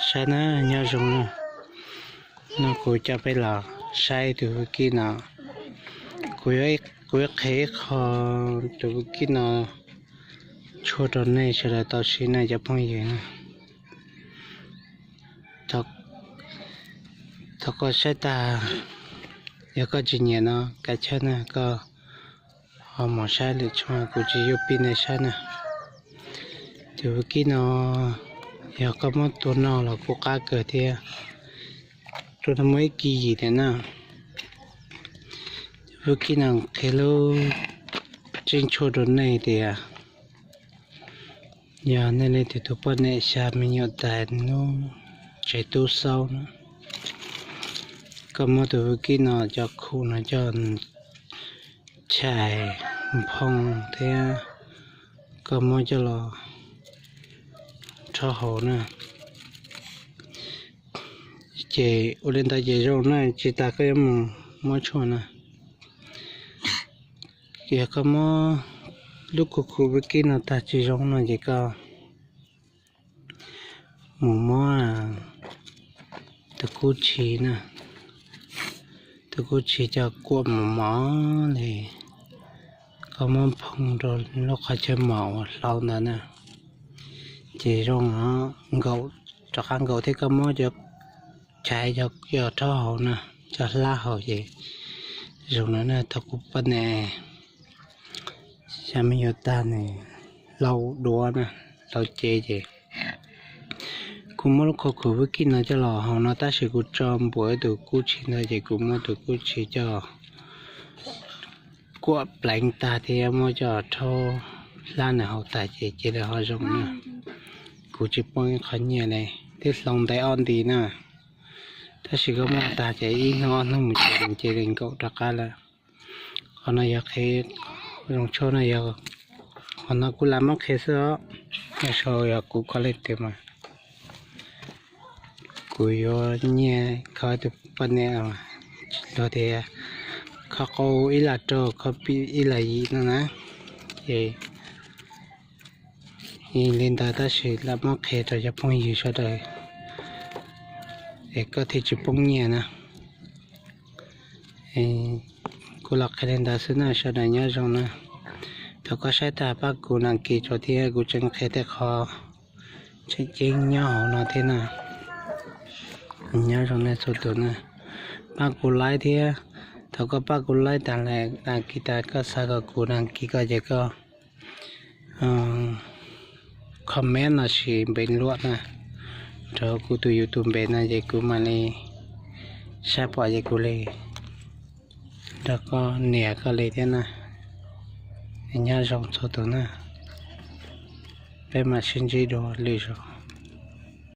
Saib na, nyob zoo na. No kuv coj peb los saib tus vaub kib no. Kuv, kuv yuav qhia ib qho tus vaub kib no tshuaj rau nej sawv daws tau saib na cov phooj ywg na. Thov koj saib tag, yog koj tsis nyiam no kav chawj na, koj ho mus saib lwm tshuaj, kuv tsis yuav pib nej saib na. Tus vaub kib no yog koj muab tua noj los kuj qab kawg thiab. Tus no muaj ib kis yim tiam na. Vaub kib no qhia lub tseeb tshuaj rau nej tias yog nej leej twg tus poj niam xya me nyuam tas lub tsev tub xaub na, koj muab tus vaub kib no cov khum no coj chais nphoo thiab koj muab coj los rhaub haus na. Ces ua li ntawd ces zoo na, tsis tas koj yuav mus muab tshuaj na. Yog koj muab lub khum khum vaub kib no tag tsis zoo no ces koj mus muab tus kub tshis na, tus kub tshis coj kuam mos mos li, koj muab nphoo rau lub qhov chaw mos uas hlau ntawd na, ces zoo nkaum, rov qab nkaum thiab koj muab cov chais coj rhaub haus na, coj hlab haus ces zoo no na. Thaum kuv poj niam xya me nyuam tag nws laus duav na, laus cev ces kuv muab lub khum khum vaub kib no coj los haus no tab sis kuv tso npuam tus kub tshis ntawd ces kuv muab tus kub tshis coj kuam pleev tag thiab muab coj rhaub hlab nws haus tag ces cia li ho zoo na. Kuv tsis poob ib qho nyiaj li, twb hloov ntev ob nti na, tab sis koj muab tag ces ib hnub ob hnub mus ces nws cia li nkaum rov qab lawm. Qhov no yog qhia, zoo tshuaj no yog, qhov no kuv lam muab qhia xwb os, nyob sau yog kuv kho leej twg mas kuv yuav nyiaj kho tus poj niam, luag tias kho qau ib lam rau, kho pim ib lam yim no na. Ces li ntawd tab sis lam muab qhia rau cov phooj ywg sawv daws es koj thiaj tsis poob nyiaj na. Kuv los qhia li ntawd xwb na, sawv daws nyob zoo na. Thaum koj saib tag pab kuv đăng ký rau thiab, kuv tseem qhia tej qho tseem ceeb nyob hauv no thiab na. Nyob zoo nej txhua tus na, pab kuv like thiab. Thaum koj pab kuv like tag lawm, đăng ký tag, koj xav kom kuv đăng ký koj ces koj comment los sis bình luận na rau kuv tus YouTube page no ces kuv mam li saib pom ces kuv li nrog koj nias koj li thiab na. Nyob zoo txhua tus na, peb mam sib ntsib dua lwm zaus.